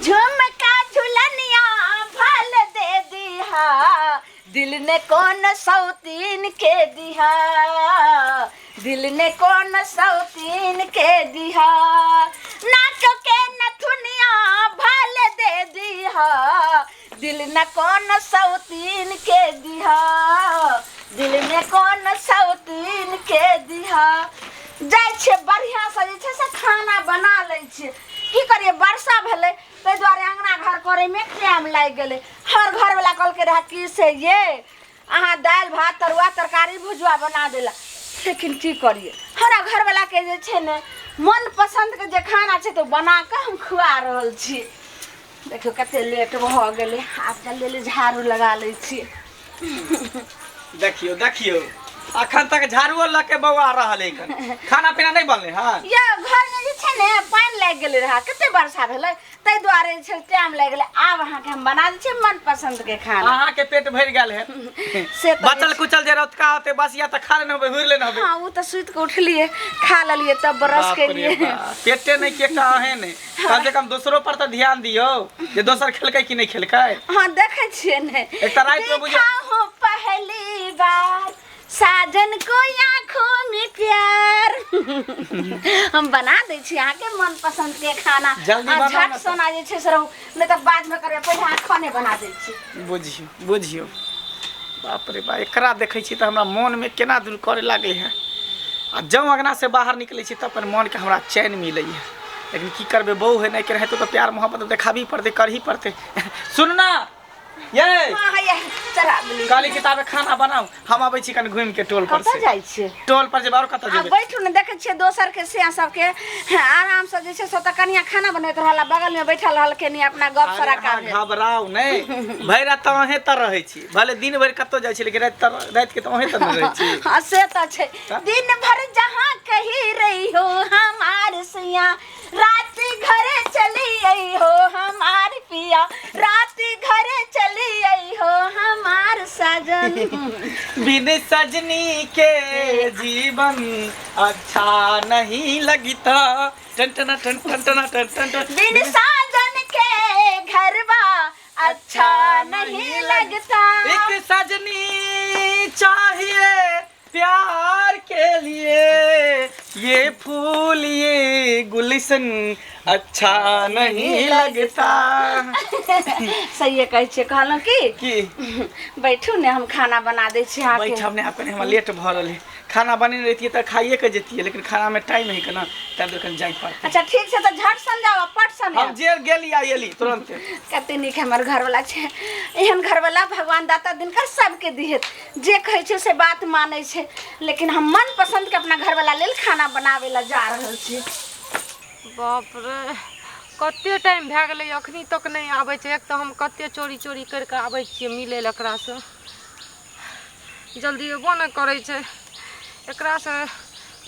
झुमका झुलनिया भल दे दिहा, दिल ने कौन सौतीन के दिहा, दिल ने कौन सौतीन के दिहा। नाक के नथुनिया भल दे दिहा, दिल न कौन सौतीन के दिहा, दिल ने कौन सौतीन के दिहा। जाइ छियै बढ़िआँसँ जे छै से खाना बना लै छियै। की करियै, वर्षा भेलै ताहि दुआरे अङ्गना घर करैमे टाइम लागि गेलै। हमर घरवला कहलकै रहए कि से ये अहाँ दालि भात तरुआ तरकारी भुजुआ बना देला, लेकिन की करियै, हमरा घरवलाके जे छै ने मन पसन्दके जे खाना छै तऽ बना कऽ हम खुआ रहल छी। देखियौ कते लेट भऽ गेलै, आब जल्दी जल्दी झाड़ू लगा लै छी। देखियौ देखियौ, अखन तक झाड़ुओ लऽ के बौआ रहल है। एखन खाना पीना नहि बनलै हँ? यौ घरमे जे छै ने पानि लागि गेलै रहए, कते वर्षा भेलै, ताहि दुआरे जे छै टाइम लागि गेलै। आब अहाँके हम बना दै छी मन पसन्दके खाना। अहाँके पेट भरि गेल है से तऽ बचल कुचल जे रतका होतै बसिया तऽ खा लेने होबै, हुरि लेने होबै। हँ, ओ तऽ सुति कऽ उठलियै, खा लेलियै, तब ब्रश बाप रे केलियै। बाप, पेटे नहि के अहें नहि, कम से कम दोसरो पर तऽ ध्यान दियौ जे दोसर खेलकै कि नहि खेलकै। हाँ देखै छियै ने। एक तऽ रातिमे बुझियौ देखा हो पहली बार साजन को आंखों में प्यार। हम बना दै छी अहाँके मन पसंद के खाना। जल्दी अहाँ बनाउ झट ने तऽ। सोना जे छै से रहू, नहि तऽ बाद में करबै, पहिले अहाँ खाने बना दै छी। बुझियौ बुझियौ, बाप रे बाप, एकरा देखै छी तऽ हमरा मोनमे केना दूर करे लागै है, आ जँ अङ्गनासँ बाहर निकलै छी तऽ अपन मोनके हमरा चैन मिलै है। लेकिन की करबै, बहू है नहि के रहै तऽ प्यार मोहब्बत देखाबही पड़तै, करही पड़तै। सुन ना ये, हाँ, हाँ, ये चढ़ा देली। कहली किताबे खाना बनाउ, हम अबै छी कनि घुमि के टोल पर कतऽ से। जाइ छियै? टोल पर जेबै, आओर कतऽ आ जेबै? बैठू ने, देखै छियै दोसर के से सबके आराम से जे छै से ओतऽ कनिया खाना बनबैत रहल आ बगल में बैठल रहल कनि अपना गप अरे सराका अहाँ भेल। घबराउ नहि, भरि राति तऽ अहें तऽ रहै छी, भले दिन भरि कतौ जाइ छी लेकिन राति तऽ राति के तऽ अहें तऽ ने रहै छी। हाँ से तऽ छै। तऽ? दिन भर जहाँ कही रही हो हमार सिया, रात घरे चली आई हो हमार पिया, रात घरे चली आई हो हमार साजन। बिन सजनी के जीवन अच्छा नहीं लगता, टन टन टन टन टन टन टन टन। बिन साजन के घरवा अच्छा नहीं लगता, एक सजनी चाहिए प्यार के लिए, ये फूल ये गुलशन अच्छा नहीं लगता। सहिए कहै छियै। कहलहुँ की की बैठू ने, हम खाना बना दै छी अहाँके। बैठब नहि, आब कनि हमरा लेट भऽ रहल है। खाना बनेने रहितियै तऽ खाइए के जैतियै, लेकिन खानामे टाइम है केना, ताहि दुआरे कनि जाय पड़तै। अच्छा ठीक छै, तऽ झट सन जाउ आ पट सन हम आयब। जे गेली आ एली तुरन्ते। कते नीक हमर घरवला छै, एहन घरवला भगवान दाता दिनकर सबके दिहेत, जे कहै छै से बात मानै छै। लेकिन हम मन पसन्द के अपना घरवला लेल खाना बनाबै लए जा रहल छी। बाप रे, कते टाइम भए गेलै अखनी तक नहि आबै छै। एक तऽ हम कते चोरी चोरी करि कऽ आबै छियै मिलै लए एकरासँ, जल्दी अयबो नहि करै छै। एकरासँ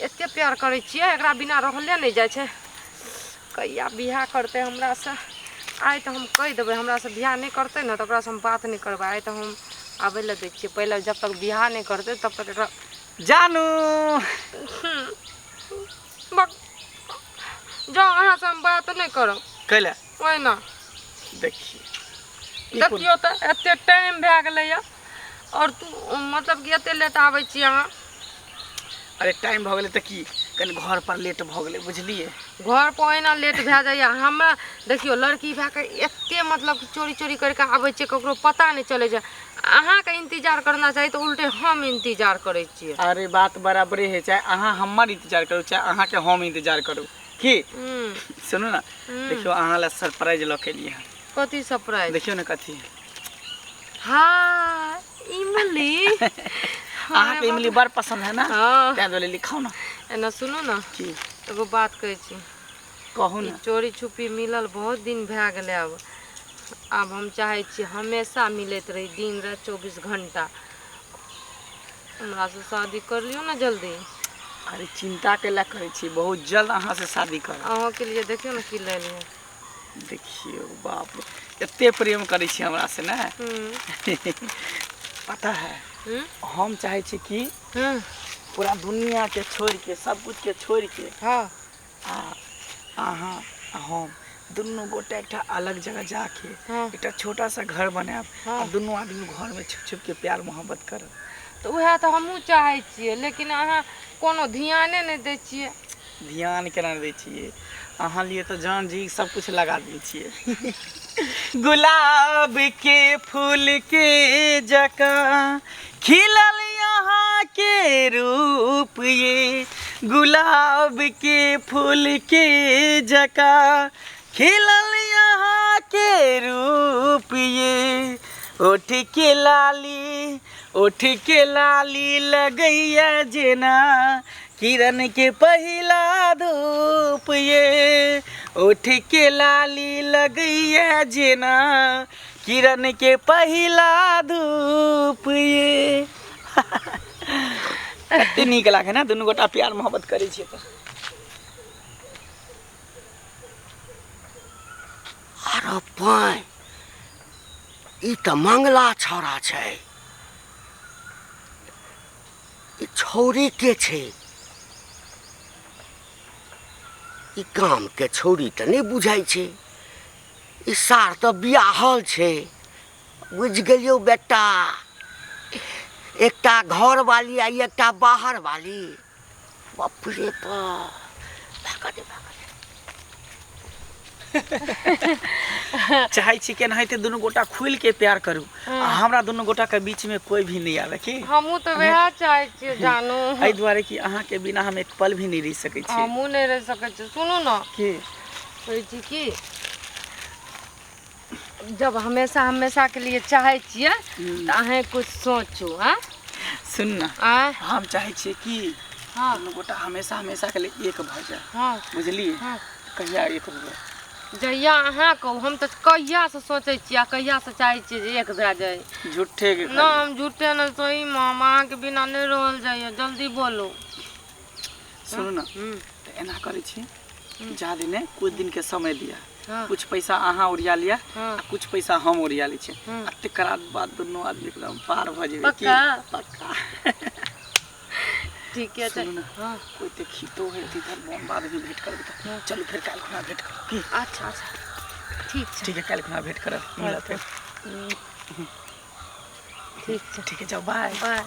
एते प्यार करै छियै, एकरा बिना रहले नहि जाइ छै। कहिया बियाह करतै हमरासँ? आइ तऽ हम कहि देबै, हमरासँ बियाह नहि करतै ने तऽ ओकरासँ हम बात नहि करबै। आइ तऽ हम आबै लए दै छियै पहिले, जब तक बियाह नहि करतै तब तक एकरा जानू जाउ, अहाँसँ हम बात नहि करब। कैला? ओहिना। देखियौ देखियौ तऽ एते टाइम भए गेलैया आओर तू मतलब कि एते लेट आबै छी अहाँ। अरे टाइम भऽ गेलै तऽ की, कनि घर पर लेट भऽ गेलै, बुझलियै? घर पर ओहिना लेट भए जाइए। हमरा देखियौ लड़की भए कऽ एते मतलब कि चोरी चोरी करि कऽ आबै छियै, ककरो पता नहि चलै छै। अहाँके इंतजार करना चाही तऽ उल्टे हम इंतजार करै छियै। अरे बात बराबरे है, चाहे अहाँ हमर इंतजार करू चाहे अहाँके हम इंतजार करू, की सुनू ने, देखियौ अहाँ लए सरप्राइज लऽ के एलियै हन। कथी सरप्राइज? देखियौ ने कथी। हाँ इमली। अहाँके इमली बड़ पसंद है ना? हाँ। तैं दुआरे लिखाउ ना। एना सुनू ना। की? एगो बात कहै छी। कहू ई ने। चोरी छुपी मिलल बहुत दिन भए गेलै। आब आब हम चाहै छी हमेशा मिलैत रही, दिन राति 24 घंटा। हमरासँ शादी कर लियौ ने जल्दी। अरे चिंता के ला करै छी, बहुत जल्द अहाँ से शादी करब। अहाँके लिए देखियौ ने की लेलियै। देखियौ बाप रे, एते प्रेम करै छी हमरा से ने। पता है, हम चाहै छी कि पूरा दुनिया के छोड़ के, सब कुछ के छोड़ के, हाँ। आ अहाँ आ हम दुनू गोटा एकटा अलग जगह जाके हाँ। एकटा छोटा सा घर बनायब हाँ। आ दुनू आदमी घर में छुप छुप के प्यार मोहब्बत करब। तऽ उएह तऽ हमहूँ चाहै छियै, लेकिन अहाँ कोनो ध्याने नहि दै छियै। ध्यान केना दै छियै? अहाँ लिए तऽ जान जी सब कुछ लगा दै छियै। गुलाब के फूल के जकाँ खिलल यहाँ के रूप ये, गुलाब के फूल के जकाँ खिलल यहाँ के रूप ये, ओठ के लाली, ओठ के लाली लगैया जेना किरण के पहिला धूप ये, ओठ के लाली लगैया जेना किरण के पहिला धूप ये। कते नीक लागे ना दुनू गोटा प्यार मोहब्बत करै छियै तऽ। अरे पाइ, ई तऽ मंगला छौड़ा छै। ई छौड़ी के छै? ई गाम के छौड़ी तऽ नहि बुझाइ छै। ई सार तऽ बियाहल छै। बुझि गेलियौ बेटा, एकटा घरवाली आ एकटा बाहर वाली। बाप रे बाप, भागऽ दे भागऽ दे। चाहै छी केनाहिते दुनू गोटा खुलि के प्यार करू आ हमरा दुनू गोटा के बीच में कोई भी नहीं आवे। की हमहूँ तऽ वएह चाहै छियै जानू। एहि दुआरे कि अहाँ के बिना हम एक पल भी नहीं रहि सकै छी। हमहूँ नहि रहि सकै छी। सुनू ने, की कहै छी कि जब हमेशा हमेशा के लिए चाहै छियै तऽ अहेँ कुछ सोचू। आँ सुन ना, आँय हम चाहै छियै कि हाँ दुनू गोटा हमेशा हमेशा के लिए एक भऽ जाय। हाँ बुझलियै? हाँ। कहिया एक हुए? जहिया अहाँ कहू। हम तऽ कहियासँ सोचै छियै आ कहियासँ चाहै छियै जे एक भए जाय। झूठे के ना, हम झूठे नहि, सहीमे हम अहाँके बिना नहि रहल जाइए। जल्दी बोलू। सुनू ना, तऽ एना करै छी, जा दिने कुछ दिन के समय दिया, हाँ। कुछ पैसा अहाँ ओरिया लिया हाँ। आ कुछ पैसा हम ओरिया लै छियै हाँ। आ तकरा बाद दुनू आदमी एकदम पार भऽ जेबै। की पक्का? पक्का। ठीके छै। सुनू ने, हाँ। कोई देखितो है इधर मोन बाद भी भेंट करबै तऽ चलू फेर काल्हि खुना भेंट करब। की? अच्छा अच्छा, ठीक छै। ठीक है, काल्हि खुना भेंट करब, मिलब फेर। ठीक छै। ठीक है, जाओ, बाय बाय।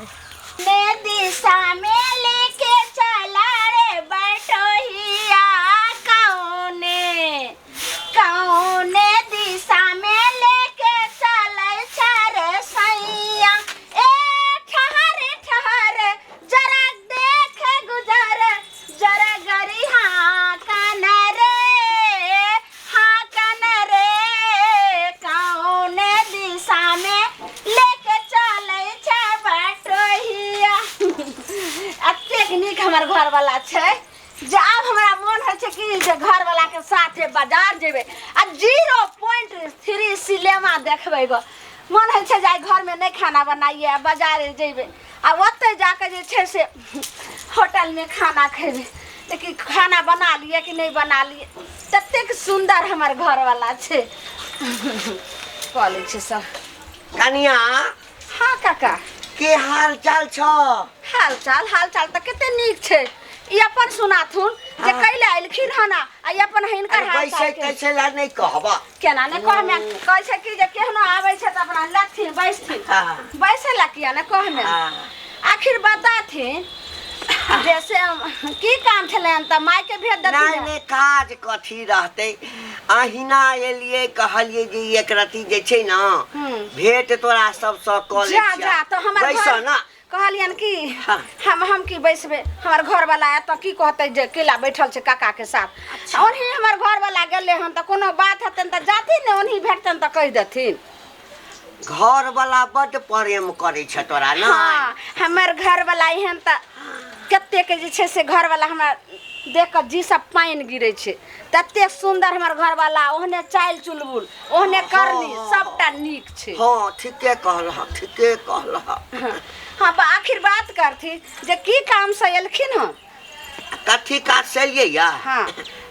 ने दिशा में लेके चला रे बटोहिया, कौने कौने दिशा में लेके चलै छै रे सैया। ए ठहर ठहर जरा देख गुजर जरा गरी, हाँ कन रे, हाँ कन रे, कौने दिशा में लेके चलै छै बटोहिया। एतेक नीक हमर घरवाला छै जे आब हमरा मोन होइ छै कि जे घरवाला के साथे बाजार जेबै आ 0.3 सिनेमा देखबै गो। मोन होइ छै जे आइ घरमे नहि खाना बनाइए आ बाजारे जेबै आ ओतहि जाके जे छै से होटलमे खाना खेबै, लेकिन खाना बना लिए कि नहि बना लिए। ततेक सुन्दर हमर घरवाला छै। कऽ लै छै सब। कनिया। हाँ काका। के हाल चाल छ? हाल चाल, हाल चाल तऽ कते नीक छै। ई अपन सुनाथुन जे कैले एलखिन हन आ ई अपन हिनकर अरे हाल बैसै चाल के। तैसै ला नहि कहबा। केना नहि कहमे? कहै छै कि जे केहनो आबै छै तऽ अपना लथिन बैसथिन। हाँ। बैसै ला किया ने कहमे? हाँ। आखिर बताथिन जैसे की काम छलै तऽ माय के भेज नहि देथिन। नहि, काज कथी रहतै, अहिना एलियै, कहलियै जे ई एक रति जे छै ने भेंट तोरा सबसँ कऽ लै जा छियै। जा तऽ हमर बैसऽ घर ना। कहलियन कि हाँ। हम की बैसबै, हमर घरवाला आयत तऽ की कहतै जे केला बैठल छै काका के साथ। ओनही हमर घरवाला गेलै हन तऽ कोनो बात हेतनि तऽ जाथिन ने, ओनही भेटतनि तऽ कहि देथिन। घरवला बड्ड प्रेम करै छै तोरा ने? हाँ, हमर घरवाला एहन तऽ कतेक जे छै से घरवाला हमरा देख कऽ जी सब पानि गिरै छै। ततेक सुन्दर हमर घरवाला, ओहने चालि चुलबुल, ओहने करनी, सबटा नीक छै। हँ, ठीके कहलह, ठीके कहलह। हाँ, आखिर बात करथिन जे की काम से एलखिन हन? कथी काज से एलियै या? हाँ।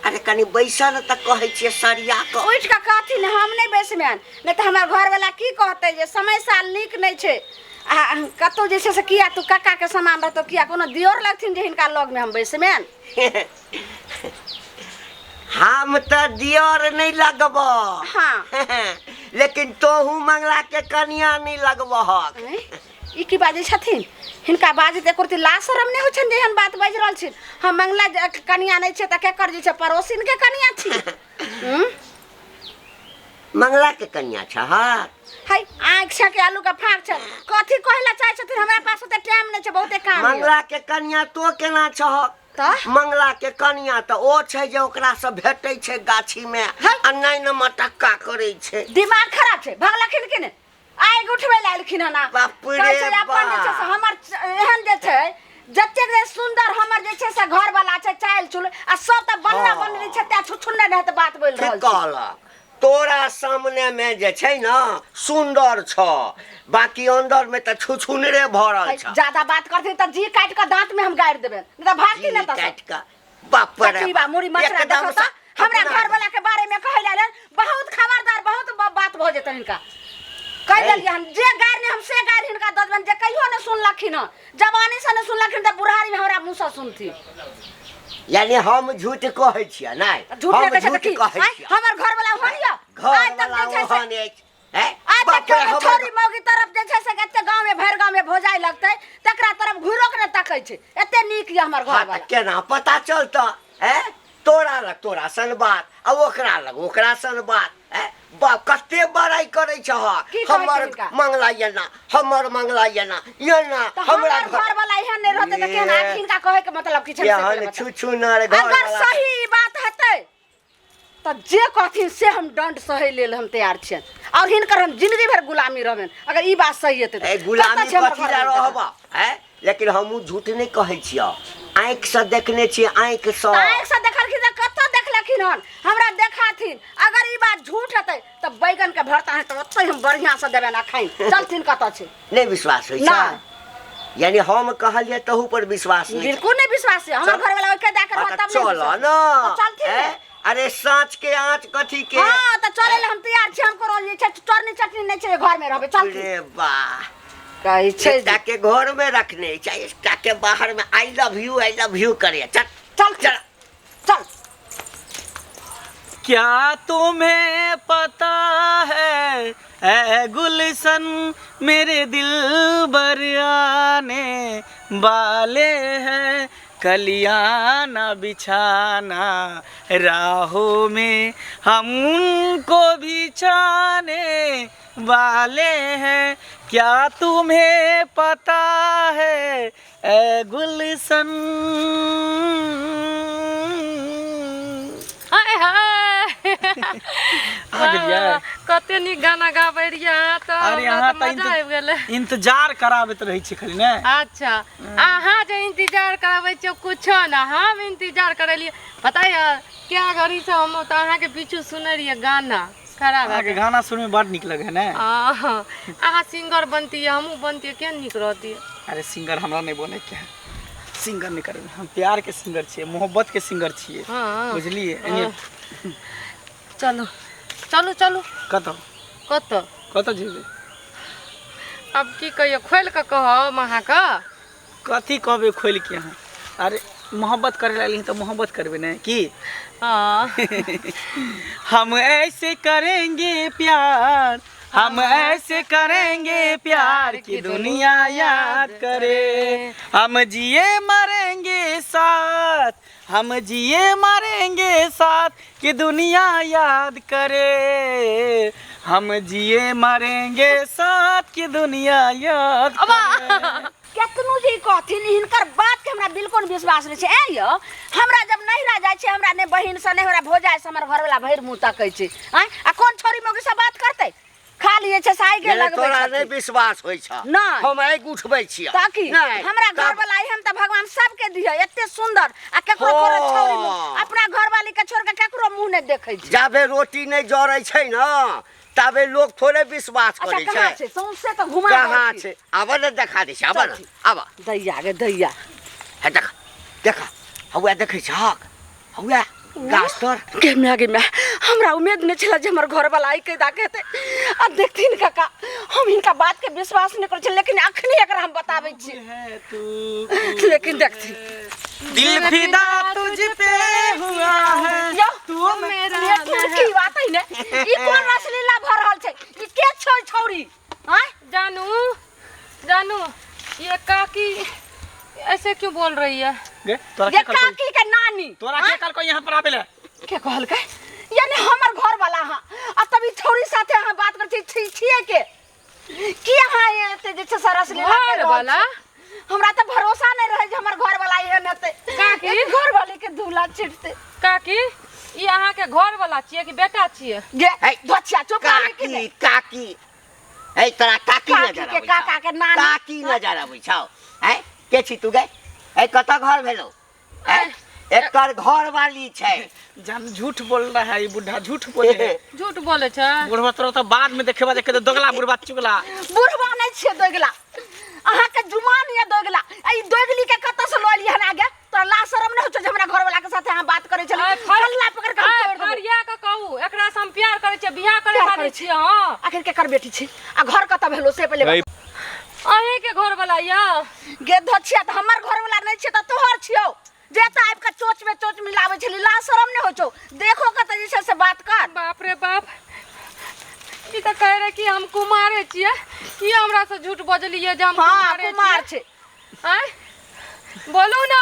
अरे कनि बैसल ने तऽ कहै छियै सरिया कऽ। उठि कऽ कहथिन, हम नहि बैसबनि, नहि तऽ हमर घरवाला की कहतै जे समय साल नीक नहि छै आ कतहु जे छै से किया तू काकाके समान रहतौ, किया कोनो दियोर लगथिन जे हिनका लगमे हम बैसबनि। हम तऽ दियर नहि लगब। हाँ। लेकिन तोहू मंगला के कनिया नहि लगबहक। आँय, ई की बाजै छथिन? हिनका बाजैत एको रत्ती लाज शरम नहि होइ छनि जे एहन बात बाजि रहल छी? हम मंगला कनिया नहि छियै तऽ केकर जे छै पड़ोसिन के कनिया छी? हूँ? मंगला के कनिया छ? हाँ। है, आँखि छै कि आलू के फाँक छै? कथी कहै लए चाहै छथिन? हमरा पास ओते टाइम नहि छै, बहुते काम यऽ। मंगला के कनिया तो केना छहक? तऽ? मंगला के कनिया तऽ ओ छै जे ओकरा से भेटै छै गाछी में है? आ नहि ने मटक्का करै छै। दिमाग खराब छै, भगलखिन कि नहि? आगि उठबै लए एलखिन हन। बाप रे। कहै छै अपन जे छै से बाप। हमर एहन जे छै जतेक जे सुन्दर हमर जे छै से घरवाला छै, चालि चुल आ सब तऽ बनला बनले छै, तें छुछुन्ने रहै तऽ बात बोलि ठीक रहल छै। कहलक, तोरा सामने में जे छै ने सुन्दर छ, बाकी अंदर में तऽ छुछुनरे भरल छ। ज्यादा बात करथिन तऽ जी काटि कऽ दाँत में हम गाड़ि देबै, नहि तऽ भागती जी ने तऽ काटि कऽ, बाप रे। चटनी मुड़ी मचरा एकदम देखो तऽ से हमरा अपना घरवाला के बारे में कहै लेल बहुत खबरदार, बहुत बात भऽ जेतनि हिनका। कहि हे। देलियै हन जे गारि नहि हम से गारि हिनका दऽ देबनि, जे कहियो नहि सुनलखिन हन, जवानी से नहि सुनलखिन तऽ बुढ़ारी में हमरा मुँह से सुनथिन। यानी हम झूठ कहै छियै? नहि, झूठ हम नहि कहै छै तऽ झूठ की? कहै आँय, छियै? हमर घरवाला ओहन यऽ? आइ तक घरवाला जे छै से ओहन अछि? हैं? आइ तक बाप रे, केओ हमर छोरी मौगी तरफ जे छै से एते गाँव में भरि गाँव में भोजाइ लगतै तकरा तरफ घुरो के नहि तकै छै, एते नीक यऽ हमर हाँ, घरवाला। तऽ केना पता चलतऽ? हैं? तोरा लग तोरा सन बात आ ओकरा लग ओकरा सन बात। हैं? बाप, कते बड़ाई करै छह। की कहै छै हमर हिनका? मंगला एना, हमर मंगला एना एना। तऽ हमरा हमर घर घरवाला एहन नहि रहतै तऽ केहन? ये। आब हिनका कहै के मतलब की छै से केहन पहिले बताउ। छुछुनर घर अगर वाला। सही ई बात हेतै तऽ जे कहथिन से हम दंड सहै लेल हम तैयार छियनि और हिनकर हम जिंदगी भरि गुलामी रहबनि, अगर ई बात सही हेतै तऽ। ए गुलामी कतऽ छै हमर कथी लए घरवाला? रहब? हैं? लेकिन हमहूँ झूठ नहि कहै छियौ, आँखिसँ देखने छियै, आँखिसँ। तऽ आँखिसँ देखलखिन तऽ कतऽ देखलखिन हन? हमरा देखाथिन। अगर ई बात झूठ हेतै तऽ बैगन के भरता हेतै ओतै हम बढ़िआँसँ देबनि आ खाइन। चलथिन, कतऽ छै? नहि विश्वास होइ छै? नहि। यानी हम कहलियै तहू पर विश्वास नहि? बिल्कुल नहि विश्वास छै। हमर चल। घरवाला ओहि दए के हाँ, रहत तऽ तब नहि चल विश्वास। ने। तऽ चलथिन ने। हैं? अरे साँच के आँच कथी के? हाँ, तऽ चलै लए हम तैयार छी। हम कोनो जे छै चोरनी चटनी नहि छै, घर में रहबै, चलथिन। रे वाह। कहै छै एकटा के घर में रखने छै, एकटा के बाहर में I love you, I love you करे। चल। चल। चल। चल। क्या तुम्हें पता है ए गुलशन, मेरे दिल बर आने वाले हैं, कलियां न बिछाना राहों में, हम उनको भी छाने वाले हैं। क्या तुम्हें पता है ए गुलशन। हाय हाय। आ गेलियै? वाह, कते नीक गाना गाबै रहियै अहाँ तऽ। अरे हमरा अहाँ तऽ तऽ मजा आबि गेलै। इंतजार कराबैत रहै छी खाली ने। अच्छा, अहाँ जे इंतजार कराबै छियै कुछो ना, हम इंतजार करेलियै, पता यऽ क्या घड़ी से हम तऽ अहाँके पीछू सुनै रहियै गाना खराब। अहाँके गाना सुनैमे बड नीक लगै है ने? अहाँ सिंगर बनतियै, हमहूँ बनतियै, केहन नीक रहतियै। अरे सिंगर हमरा नहि बनैके है, सिंगर नहि करबै हम। प्यारके सिंगर छियै, मोहब्बतके सिंगर छियै। हाँ। बुझलियै? एने। चलू चलू चलू। कतऽ? कतऽ? कतऽ जेबै? आब की कहियौ, खोलि कऽ कहब अहाँके? कथी कहबै खोलि के अहाँ? अरे मोहब्बत करे लगली तऽ मोहब्बत करबै ने की? हाँ। हम ऐसे करेंगे प्यार, हम ऐसे करेंगे प्यार कि दुनिया याद करे, हम जिए मरेंगे साथ, हम जिए मरेंगे साथ कि दुनिया याद करे, हम जिए मरेंगे साथ कि दुनिया याद करे। केतनो जे ई कहथिन, हिनकर बात के हमरा बिल्कुल विश्वास नहि छै। ऐं यौ, हमरा जब नैहरा जाइ छै, हमरा नहि बहिन से नहि हमरा भौजाइ से हमर घरवला भरि मुँह तकै छै। आँय, आ कोन छोरी मौगी से बात करतै? खाली जे छै से आइगे यानी लगबै तोरा नहि छथिन। विश्वास होइ छ? नहि। हम आगि उठबै छियै। तऽ की? नहि हमरा तब- घरवला एहन तऽ भगवान सबके दिय एते सुन्दर आ केकरो कोनो छौरी मुँह हँ। अपना घरवाली के छोड़ के केकरो मुँह नहि देखै छै। जाबे रोटी नहि जरै छै ने ताबे लोक थोड़े विश्वास अच्छा करै कहाँ छै। छै? सौंसे तऽ घुमा कहाँ देलखिन। छै? आब ने देखा दै छै, आब ने। चल। आब। दैया गे दैया। हे देख देख, हौआ देखै छहक? हौआ गाछ तर। गे माय गे माय, हमरा उम्मीद नहि छलै जे हमर घरवला ई कैदा के हेतै। आ देखथिन काका, हम हिनका बात के विश्वास नहि करै छी, लेकिन अखनी एकरा हम बताबै छी। है तू लेकिन देखथिन। दिल फिदा तुझ पे हुआ है। यौ, तू मेरा ये की बात है ने? ई कोन रसलीला भऽ रहल छै? ई के छै छौरी? आँय? जानू, जानू, ये काकी ऐसे क्यों बोल रही है? गे तोरा ये के कहलको? काकी के नानी। तोरा के कहलको यहाँ पर आबे ले? के कहलकै? यानी हमर घर वाला अहाँ आ तब ई छौरी साथे अहाँ बात करै छी, छी छियै के की अहाँ एते जे छै से रसलीला घर करि रहल वाला? छी? हमरा तऽ भरोसा नहि रहै जे हमर घर वाला एहन हेतै। काकी? एक घर वाले के दूला छिटतै। काकी, ई अहाँ के घर वाला छियै कि बेटा छियै? गे है, धोछिया, चुप रहबै कि काकी नहि? काकी, है तोरा काकी काकी नजर के अबै काका छौ? के नानी। काकी नजर अबै छौ? हैं, के छी तू गे? है, कतऽ घर भेलौ? हैं, एकर घर वाली छै। जान, झूठ बोल रहा है ई बुढ़ा, झूठ बोले है। झूठ बोले छै। बुढ़वा तोरा तो बाद में देखेबा, देखे तो दोगला बुढ़वा चुगला। बुढ़वा नहि छियै दोगला, अहाँके जुमान यऽ दोगला। आ ई दोगली के कतऽ से लऽ एलियै हन आगे? तोरा लाज शरम नहि होइ छौ जे हमरा घरवाला के साथे अहाँ बात करै छलियै? आय, कल्ला पकड़ के हम आय, तोड़ि देबै। फरिया के कहू, एकरा से हम प्यार करै छियै, बियाह करे प्यार वाली करै छियै। हँ। आखिर केकर बेटी छी आ घर कतऽ भेलो से पहिले ऐ, बताउ। अहीं के घर वाला यऽ। गे धोछिया, तऽ हमर घरवाला नहि छियै तऽ तोहर छियौ जे एतऽ आबि कऽ चोच में चोच मिलाबै छली? लाज शरम नहि होइ छौ? देखो कतऽ जे छै से बात कर। बाप रे बाप, ई तऽ कह रहे कि हम कुमारे छियै। की हमरा से झूठ बजलियै जे हम हँ, कुमारे कुमार छियै? छै। आँय, बोलू ना।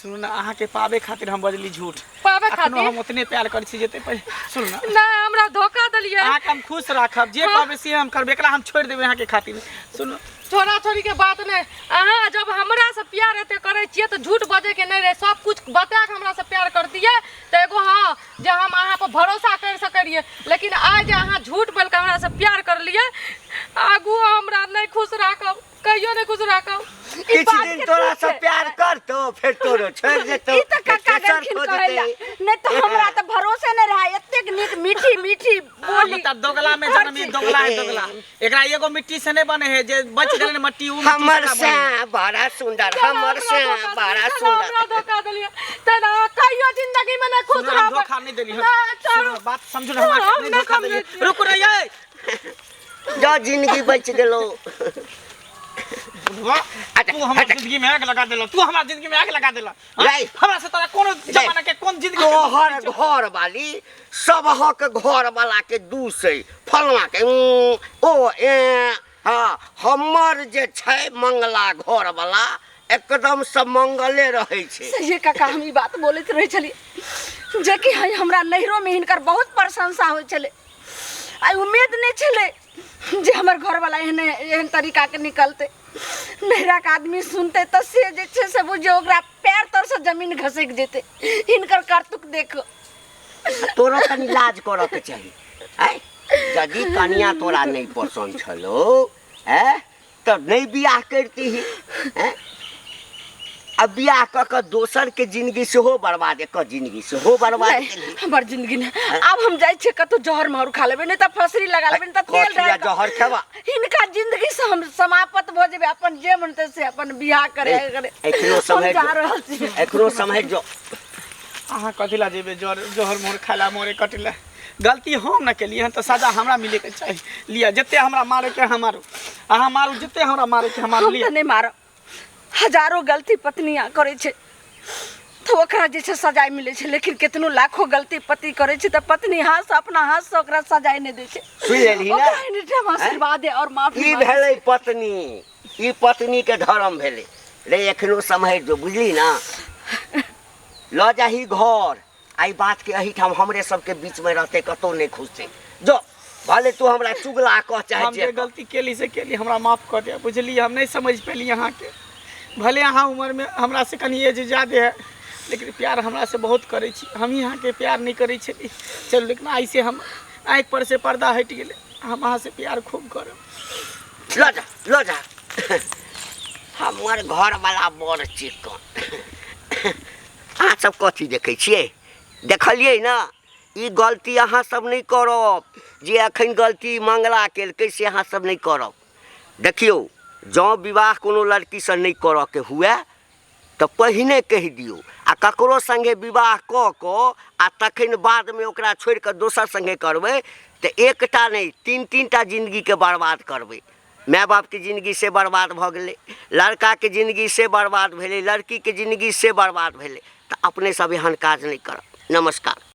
सुनू ने, अहाँके पाबे खातिर हम बजली झूठ। पाबे अखनो खातिर? हम उतने प्यार करै छी जते पहिले। सुनू ने। नहि, हमरा धोखा देलियै। अहाँके हम खुश राखब, जे कहबै से हम करबै। एकरा हम छोड़ि देबै अहाँके खातिर। सुनू। छोड़ा छोड़ी के बात नहि। अहाँ जब हमरा से प्यार एते करै छियै तऽ झूठ बजै के नहि रहै। सब कुछ बता के हमरा से प्यार करतियै तऽ एगो हँ जे हम अहाँ पर भरोसा करि सकै रहियै, लेकिन आइ जे अहाँ झूठ बोलि कऽ हमरा से प्यार करलियै, आगू हमरा नहि खुश राखब, कहियो नहि खुश राखब। ई किछु बात दिन के तोरा ठीक से छै। प्यार करतो, फेर तोरो छोड़ि देतौ। ई तऽ फेर काका तेसर गेलखिन खोजतै। कहै लए, नहि तऽ हमरा तऽ भरोसे नहि रहै। एतेक नीक मीठी मीठी बोली। तऽ दोगला में जन्म, ई दोगला है दोगला। एकरा एगो मिट्टी से नहीं बने है, जे बच गेलै ने मट्टी, उ मिट्टी से हमर ना बने है। से बड़ा सुंदर, हमर से बड़ा हमरा सुंदर। धोखा देलियै तऽ अहाँ कहियो जिंदगी में नहि खुश सुनू, हम रहबै। धोखा नहीं देली हम। नहि, सुनू, छोड़ू। बात समझू ने, हमरा हम नहीं नहि धोखा देली। समझै छियै। रुकू रे यै। जो, जिंदगी बचि गेलौ। बुढ़वा, अच्छा, तू हमर अच्छा। जिंदगी में आग लगा देला, तू हमरा जिंदगी में आग लगा देला। हाँ? रे। हमरा से तोरा कोनो जमाना के कोन जिंदगी के तोहर घर वाली सबहक घर वाला के दूसै, फलना के ओ ए। हँ, हमर जे छै मंगला घर वाला एकदम से मंगले रहै छै। सहिए काका, हम ई बात बोलैत रहै छलियै जेकि है हमरा नैहरोमे हिनकर बहुत प्रशंसा होइ छलै। आइ उम्मीद नहि छलै जे हमर घरवाला एहन एहन तरीकाके निकलतै। नैहराके आदमी सुनतै तऽ से जे छै से बुझियौ ओकरा पैर तरसँ जमीन घसकि जेतै हिनकर करतूत देख। तोरो कनि लाज करऽ के चाही। आँय, यदि कनिया तोरा नहि पसन्द छलौ ऐं तऽ नहि बियाह करितिही। ऐं, आ बियाह कऽ कऽ दोसर के जिंदगी सेहो बर्बाद, एकर जिंदगी सेहो बर्बाद नहि, केलही। हमर जिंदगी नहि। आब हम जाइ छियै कतहु जहर माहुर खा लेबै, नहि तऽ फसरी लगा लेबै, नहि तऽ तेल कथी लए डालि कऽ जहर खेबा? हिनका जिंदगी से हम समाप्त भऽ जेबै। अपन जे मन से अपन बियाह करे करे। एखनो हम सम्हरि जा जो। रहल छी। एखनो सम्हरि जो। अहाँ कथी ला जेबै जर जहर मोहर खाय ला, मोरे कटै ला? गलती हम न केलियै हन तऽ सजा हमरा मिलैके चाही। लिअ, जते हमरा मारैके अहाँ मारू, अहाँ मारू, जते हमरा मारैके हम मारू। हम लिअ। तऽ नहि मारब। हजारो गलती पत्नियाँ करै छै तऽ ओकरा जे छै सजाय मिलै छै, लेकिन केतनो लाखो गलती पति करै छै तऽ पत्नी हाथसँ, अपना हाथसँ ओकरा सजाय नहि दै छै। सुनि लेलही ने? ओकरा एनी टाइम आशीर्वाद दे और माफी ई मांगै। भेलै पत्नी, ई पत्नी के धर्म भेलै रे। एखनो सम्हरि जो, बुझली ना? लऽ जाही घर। एहि बातके एहिठाम हमरे सबके बीचमे रहतै, कतहु नहि खुजतै। जो, भले तू हमरा चुगला कह चाहे हम जे जे कह। गलती केली से केली, हमरा माफ कऽ दिअ, बुझलियै? हम नहि समझि पेली अहाँके। भले अहाँ उमरमे हमरा से कनि एज ज्यादे है, लेकिन प्यार हमरा से बहुत करै छी। हमही अहाँके प्यार नहि करै छली। चलू, लेकिन आइसँ हम आँखि पर से पर्दा हटि गेलै, हम अहाँसँ प्यार खूब करब। लऽ जा, लऽ जा। हमर घरवला बड़ चिकन। अहाँ सब कथी देखै छियै? देखलियै ने? ई गलती अहाँ सब नहि करब। जे एखन गलती मंगला केलकै से अहाँ सब नहि करब। देखियौ, जँ विवाह कोनो लड़कीसँ नहि करऽके हुए तऽ पहिने कहि दियौ, आ ककरो सङ्गे विवाह कऽ कऽ आ तखन बादमे ओकरा छोड़ि कऽ दोसर सङ्गे करबै तऽ एकटा नहि, तीन तीन टा जिन्दगीके बर्बाद करबै। माय बापके जिनगी से बर्बाद भऽ गेलै, लड़काके जिनगी से बर्बाद भेलै, लड़कीके जिनगी से बर्बाद भेलै। तऽ अपने सब एहन काज नहि करब। नमस्कार।